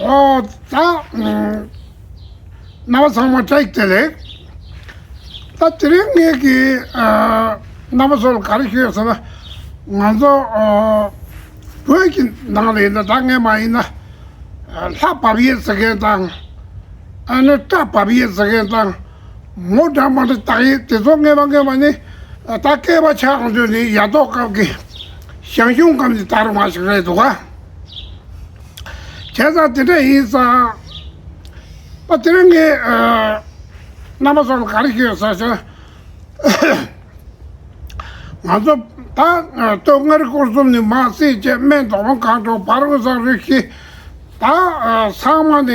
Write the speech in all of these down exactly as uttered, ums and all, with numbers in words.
ཨོ་ད་ཨུམ། རྣམ་པ་ཚང་མ་བཀྲ་ཤིས་བདེ་ལེགས། ད་དེ་རིང་ངེད་ཀྱིས་ཨ། རྣམ་པ་ཚོ་ལ་ག་རེ་ཞུས་ཟེར་ན། ང་ཚོ་ཨ། བོད་ཀྱི་ནང་ལ་ཡིན་ན། ད་སྔས་མ་ཡིན་ན་ཨ། ལྷ་བབས་ཡས་ཟེར་མཁན་དང་། ཨ་ནི་སྐྲ་བབས་ཡས་ཟེར་མཁན་དང་། མོ་འདྲ་མ་འདྲ་བཏགས་ཡས་དེ་ཚོ་སྔས་མ་སྔས་མ་ནི་ཨ། ད་བསྐལ་པ་ཆ་གང་ཚོད་ནི་ཡ་ཐོག་སྐབས་ཀྱི་ཞང་ཞུང་སྐབས་ནས་དར་བ་ཞིག་རེད་འདུག་ག་བྱས་ཙང་དེ་འདྲ་ཡིན་ཙང་། ད་དེ་རིང་ངས་ཨ། རྣམ་པ་ཚོ་ལ་ག་རེ་ཞུས་ཟེར་ན། ང་ཚོ་ད་ཨ། སྟོད་མངའ་རིས་སྐོར་གསུམ་ནས་མར་གསེར་བྱེས་སྨད་མདོ་དབུས་སྒང་དྲུག་བར་དབུས་གཙང་རུ་བཞི། ད་ཨ། ཚང་མ་ནས་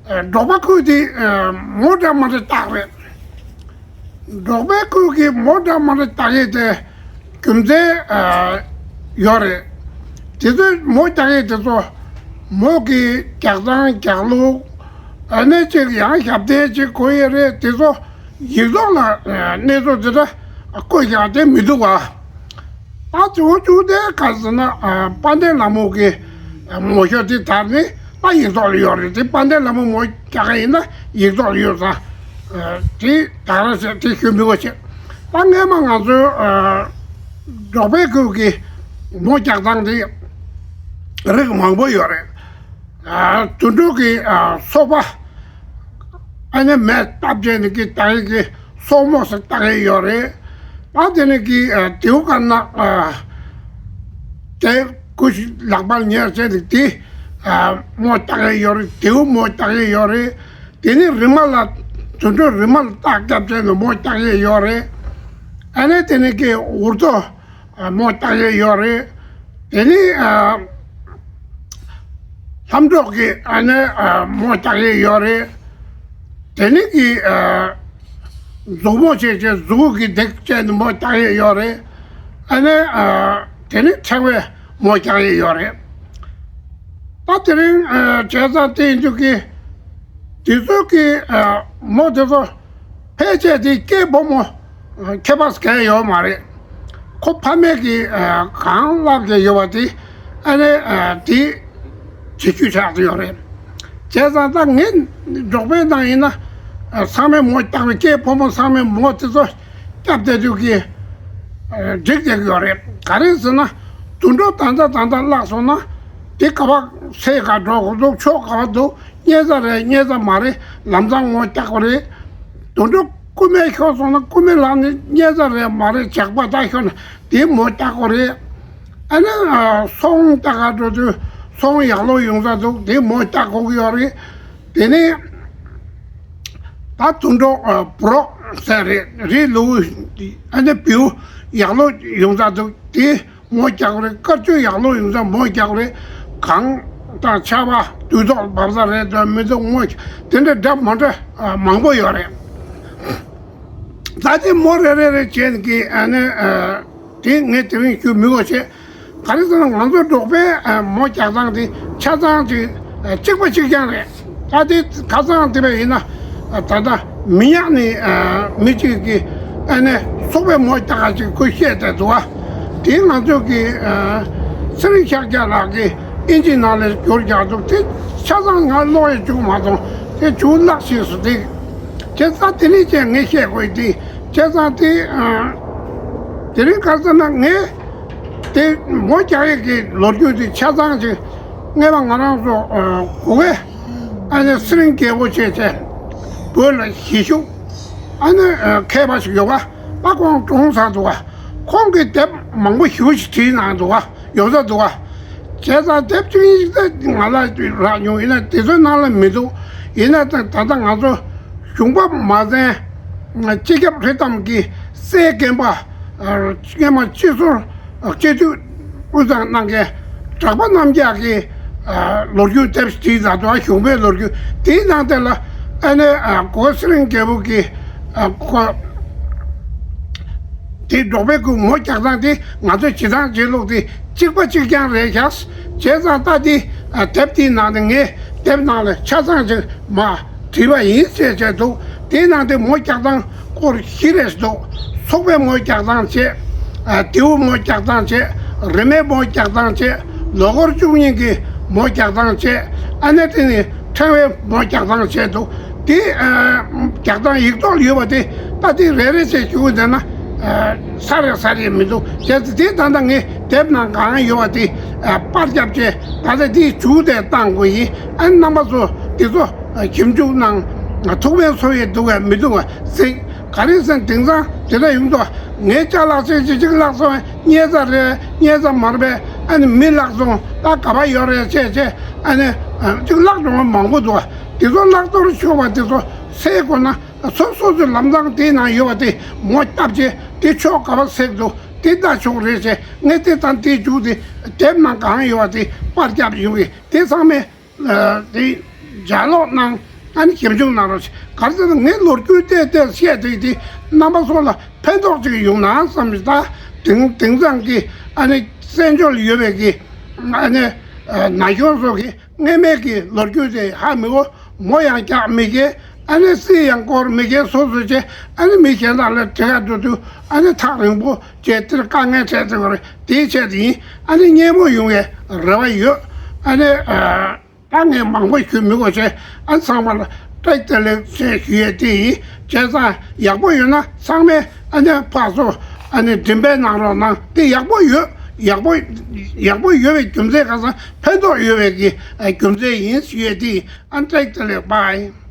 ཨ། འབྲོག་པ་ཁུལ་དེ་ཨ། མོ་འདྲ་མ་འདྲ་བཏགས་རེད། འབྲོག་པའི་ཁུལ་གྱི་མོ་འདྲ་མ་འདྲ་བཏགས་ཡས་དེ་རྒྱུ་མཚན་ཨ། ཡོད་རེད། དེ་ཚོའི་མོ་བཏགས་ཡས་དེ་ཚོ་མོ་གི་རྒྱག་སྟངས་རྒྱག་ལུགས། ཨ་ནི་ཅིག་ཡང་ཞབས་བརྟན་ཅིག་དགོས་ཡས་རེད། དེ་ཚོ་ཡིག་ཐོག་ལ་ཨ། གནས་ཚུལ་དེ་འདྲ་བཀོད་བཞག་དེ་མི་འདུག་བ། ད་གཙོ་བོ་གཙོ་བོ་དེ་ག་རེ་ཟེར་ན། ཨ། དཔལ་ལྡན་ལྷ་མོ་གི་མོ་ཤོག་དེ་དར་ནས་ད་ཡིག་ཐོག་ལ་ཡོད་རེད། དེ་དཔལ་ལྡན་ལྷ་མོ་མོ་རྒྱག་ག་ཡིན་ན་ཡིག་ཐོག་ལ་ཡོད་ཙང་། ཨ། དེ་དར་ཟེར་དེ་ཞུ་མི་དགོས་བྱས། ད་སྔས་མ་ང་ཚོའི་ཨ། འབྲོག་པའི་ཁུལ་གྱི་མོ་རྒྱག་སྟངས་དེ་རིགས་མང་པོ་ཡོད་རེད། ཨ། དུད་འགྲོ་གི་ཨ། སོ་པ། ཨ་ནི་མེ་བཏབ་བྱས་ནས་ཀྱི་བཏགས་ཡས་ཀྱི་སོག་མོ་ཟེར་བཏགས་ཡས་ཡོད་རེད། ཨ། དེ་ནས་ཀྱི་ཨ། དེའུ་དཀར་ནག་ཨ། དེ་སྐུ་ལག་པར་ཉར་བྱས་ནས་དེ་ཨ། མོ་བཏགས་ཡས་ཡོད་རེད། དེའུ་མོ་བཏགས་ཡས་ཡོད་རེད། དེ་ནས་རི་མ་ལ། དུད་འགྲོ་རི་མ་ལ་རྟ་བརྒྱབ་བྱས་ནས་མོ་བཏགས་ཡས་ཡོད་རེད། ཨ་ནི་དེ་ནས་ཀྱི་འུར་རྡོ་ཨ། མོ་བཏགས་ཡས་ཡོད་རེད། དེ་ནས་ཨ། ལྷམ་སྒྲོག་གི་ཨ་ནི་ཨ། མོ་བཏགས་ཡས་ཡོད་རེད། དེ་ནས་ཀྱི་ཨ། མཛུབ་མོ་བྱས་བྱས་མཛུབ་གུ་གི་འདེགས་བྱས་ནས་མོ་བཏགས་ཡས་ཡོད་རེད། ཨ་ནི་ཨ། དེ་ནས་ཕྲེང་བའི་མོ་རྒྱག་ཡས་ཡོད་རེད། ད་དེ་རིང་ཨ། བྱས་ཙང་དེ་ཡིན་དུས་ཀྱི་དེ་ཚོ་གི་ཨ། མོ་དེ་ཚོ་ཕལ་ཆེར་དེ་སྐྱེས་ཕོ་མོ་ཁྱད་པར་གང་ཡོད་མ་རེད། ཁོ་ཕ་མས་ཀྱི་ཨ། གང་བསླབས་ཀྱི་ཡོད་པ་དེ་ཨ་ནི་ཨ། དེ་བྱེད་རྒྱུ་ཆགས་ཀྱི་ཡོད་རེད། བྱས་ཙང་ད་ངས་འབྲོག་པའི་ནང་ཡིན་ན་ཨ། ཚང་མས་མོ་རྒྱག་པའི། སྐྱེས་ཕོ་མོ་ཚང་མས་མོ་དེ་ཚོ་སྐྱབས་བསྡད་དུས་ཀྱི་ཨ། འགྲིག་བསྡད་ཀྱི་ཡོད་རེད། ག་རེ་ཟེར་ན་དུད་འགྲོ་ད་ལྟ་ད་ལྟ་བརླག་སོང་ན་དེ་ག་པར་ཚེ་ག་འགྲོ་དགོས་འདུག་ཕྱོགས་ག་པར་འདུག་རྙེད་ས་རེད་རྙེད་ས་མ་རེད། ལམ་སང་མོ་རྒྱག་དགོས་རེད། དུད་འགྲོ་རྐུན་མས་ཤོར་སོང་ན་རྐུན་མའི་ལག་ནས་རྙེད་ས་རེད་མ་རེད། ཇག་པ་ད་ཤོར་ན་དེ་མོ་རྒྱག་དགོས་རེད། ཨ་ནི་ཨ། སོང་རྟ་ག་འགྲོ་དུས་སོང་ཡག་ལོག་ཡོང་ས་འདུག་དེ་མོ་རྒྱག་དགོས་ཀྱི་ཡོད་རེད། དེ་ནས་ད་དུད་འགྲོ་ཨ། བུ་རོག་ཟེར་རེད། རི་ལུག་ཨ་ནི་བེའུ་ཡག་ལོག་ཡོང་ས་འདུག་དེ་མོ་རྒྱག་རེད། དཀར་ཆུ་ཡག་ལོག་ཡོང་ས་མོ་རྒྱག་རེད། གངས་དང་ཆར་པ་དུས་ཐོག་བབས་ས་རེད་དང་མི་འདུག་མོ་དེ་འདྲ་འདྲ་མ་འདྲ་ཨ། མང་པོ་ཡོད་རེད། ད་དེ་མོ་རེ་རེ་རེ་བྱས་ཀྱི་ཨ་ནི་ཨ། དེ་ངས་དེ་རིང་ཞུ་མི་དགོས་བྱས། ག་རེ་ཟེར་ན་ང་ཚོ་འབྲོག་པའི་ཨ། མོ་རྒྱག་སྟངས་དེ་ཆ་ཚང་ཅིག་ཨ། གཅིག་པ་གཅིག་རྐྱང་རེད། ད་དེ་ཁ་སང་དེ་བས་ཡིན་ན་ཨ། ད་ལྟ་མི་ཉག་ནས་ཨ། མི་གཅིག་གིས་ཨ་ནི་སོག་པོའི་མོ་རྒྱག་ག་ཅིག་ཁོས་བཤད་བསྡད་འདུག་བ། དེ་ང་ཚོ་གི་ཨ། ཚེ་རིང་ཤཱཀྱ་ལགས་ཀྱིས་ཨིན་ཇི་ནང་ལ་བསྒྱུར་རྒྱག་འདུག་དེ་ཆ་ཚང་ང་ཀློག་ཡས་བཅུག་མ་སོང་། དེ་བཅུག་བརླག་ཤེས་སུ་དེ། དེ་ཚ་དེ་ནས་ཀྱང་ངས་བཤད་དགོས་དེ། བྱས་ཙང་དེ་ཨ། དེ་རིང་ག་རེ་ཟེར་ན་ངས་དེ་མོ་རྒྱག་ཡས་ཀྱི་ལོ་རྒྱུས་དེ་ཆ་ཚང་ཅིག་སྔས་མ་ང་རང་ཚོ་ཨ། གུ་གེ་ཨ་ནི་ཚེ་རིང་རྒྱལ་པོ་བྱས་བྱས་བོད་ལ་གཞིས་བཞུགས་ཨ་ནི་ཨ། མཁས་པ་ཞིག་ཡོད་པ། ད་ཁོང་གྲོངས་ཚར་འདུག་བ། ཁོང་གི་དེབ་མང་པོ་ཞེ་པོ་ཞིག་བྲིས་གནང་འདུག་བ། ཡོང་ས་འདུག་བ། བྱས་ཙང་དེབ་བཅུ་གཉིས་ཤིག་ད་ང་ལ་རག་མྱོང་། ཡིན་ན་དེ་ཚོའི་ནང་ལ་མི་འདུག་ཡིན་ན་ད་ད་ལྟ་ང་ཚོ་གཞུང་པ་མ་བཙན་སྤྱི་ཁྱབ་རི་ཐམ་གྱི་སྲས་རྒན་པ་སྔས་མ་སྤྱི་ཟུར་སྤྱི་འཐུས་དབུས་གཙང་གནང་མཁན་གྲགས་པ་རྣམ་རྒྱལ་གྱི་ལོ་རྒྱུས་དེབ་བྲིས་ད་དུང་གཞུང་པའི་ལོ་རྒྱུས་དེའི་ནང་དེ་ལ་ཨ་ནི་གོ་ཚེ་རིང་རྒྱལ་པོ་གི་ཁོ། དེ་འབྲོག་པའི་ཁུལ་མོ་རྒྱག་སྟངས་དེ་ང་ཚོས་བྱེད་སྟངས་བྱེད་ལུགས་དེ་གཅིག་པ་གཅིག་རྐྱང་རེད་ཤག་བྱས་ཙང་ད་དེ་དེབ་དེའི་ནང་ནས་ངས་དེབ་ནང་ལ་ཆ་ཚང་ཅིག་མ་བྲིས་པ་ཡིན་ཟེར་བྱས་འདུག་དེའི་ནང་དེ་མོ་རྒྱག་སྟངས་སྐོར་བཞི་རེ་འདུག་སོག་པོའི་མོ་རྒྱག་སྟངས་བྱས། དེའུ་མོ་རྒྱག་སྟངས་བྱས། རི་མོའི་མོ་རྒྱག་སྟངས་བྱས། ལོ་འཁོར་བཅུ་གཉིས་ཀྱི་མོ་རྒྱག་སྟངས་བྱས། ཨ་ནི་དེ་ནི་ཕྲེང་བའི་མོ་རྒྱག་སྟངས་བྱས་འདུག་དེ་ཨ་རྒྱག་སྟངས་ཡིག་ཐོག་ཡོད་པ་དེ་ད་དེ་རེ་རེ་བྱས་ཞུ་དགོས་བསྡད་ན་ཨ་ས་རེ་ས་རེ་མི་འདུག་བྱས་ཙང་དེ་ད་ལྟ་ངས་དེབ་ནང་གང་ཡོད་པ་དེ་ཨ་པར་བརྒྱབ་བྱས་ད་ལྟ་དེ་མཇུག་དེ་བཏང་དགོས་ཡིན། ཨ་ནི་རྣམ་པ་ཚོ་དེ་ཚོ་ཨ་ཞིབ་འཇུག་གནང་། ཐུགས་ཕན་གསོས་ཡས་འདུག་གས་མི་འདུག་གས་གཟིགས། ག་རེ་ཟེར་ན་དེང་སང་དེ་འདྲ་ཡོང་དུས་ངས་ཅ་ལག་ཅིག་ཅིག་ཅིག་བརླག་སོང་བས་རྙེད་ས་རེད། རྙེད་ས་མ་རེད་པས། ཨ་ནི་མི་བརླག་སོང་། ད་ག་པར་ཡོད་རེད་བྱས་བྱས། ཨ་ནི་ཨ་ཅིག་བརླག་འགྲོ་བ་མང་པོ་འདུག་གས། དེ་ཚོ་བརླག་གཏོར་ཤོར་བ་དེ་ཚོ་སེལ་དགོས་ན་སོ་སོ་ཚོའི་ལམ་སང་དེའི་ནང་ཡོད་པ་དེ་མོ་བཏབ་བྱས་དེ་ཕྱོགས་ག་པར་སེལ་འདུག་དེ་ལྟ་ཆོག་རེད་བྱས། ངས་དེ་དང་དེའི་མཇུག་དེ་དེབ་ནང་གང་ཡོད་པ་དེ་པར་བརྒྱབ་ཡོང་གི། དེ་ཚང་མས་ཨ་དེ་ལྗགས་ཀློག་གནང་། ཨ་ནི་ཞིབ་འཇུག་གནང་རོགས་བྱེད། ག་རེ་ཟེར་ན་ངས་ལོ་རྒྱུས་བལྟས་བལྟས་བཤད་དེ་དེ་རྣམ་པ་ཚོ་ལ་ཕན་ཐོགས་ཅིག་ཡོང་ན་བསམ་ཞིག་ད་དེང་དེང་སང་གི་ཨ་ནི་བཙན་བྱོལ་ཡོད་པའི་གི་ཨ་ནི་ཨ་ན་གཞོན་ཚོ་གི་སྔ་མའི་གི་ལོ་རྒྱུས་དེ་ཧ་མི་གོ། མོ་ཡང་རྒྱག་མི་དགེ། ཨ་ནི་སྲིད་ཡང་སྐོར་མི་དགེ་སོ་སོ་བྱས། ཨ་ནི་མི་གཞན་དག་ལ་དྲི་ག་འགྲོ་དུས་ཨ་ནི་ཐག་རིང་པོ་བྱས་དེར་དཀའ་ངལ་འཕྲད་དེ་གོ་རེད། དེའི་ཆེད་དུ་ཡིན། ཨ་ནི་སྙན་མོ་ཡོང་བའི་རེ་བ་ཡོད། ཨ་ནི་ཨ། ད་ངས་མང་པོ་ཞུ་མི་དགོས་བྱས། ཨ་ཚང་མ་ལ་བཀྲ་ཤིས་བདེ་ལེགས་ཞེས་ཞུ་ཡས་དེ་ཡིན། བྱས་ཙང་ཡག་པོ་ཡོད་ན་ཚང་མས་ཨ་ནི་ཕར་ཚུར་ཨ་ནི་འགྲེམས་སྤེལ་གནང་རོགས་གནང་། དེ་ཡག་པོ་ཡོད། ཡག་པོ་ཡག་པོ་ཡོད་པའི་རྒྱུ་མཚན་ག་ཚང་ཕན་ཐོགས་ཡོད་པའི་གི་ཨ་རྒྱུ་མཚན་ཡིན་ཞུ་ཡས་དེ་ཡིན། ཨ་བཀྲ་ཤིས་བདེ་ལེགས། བྷའི།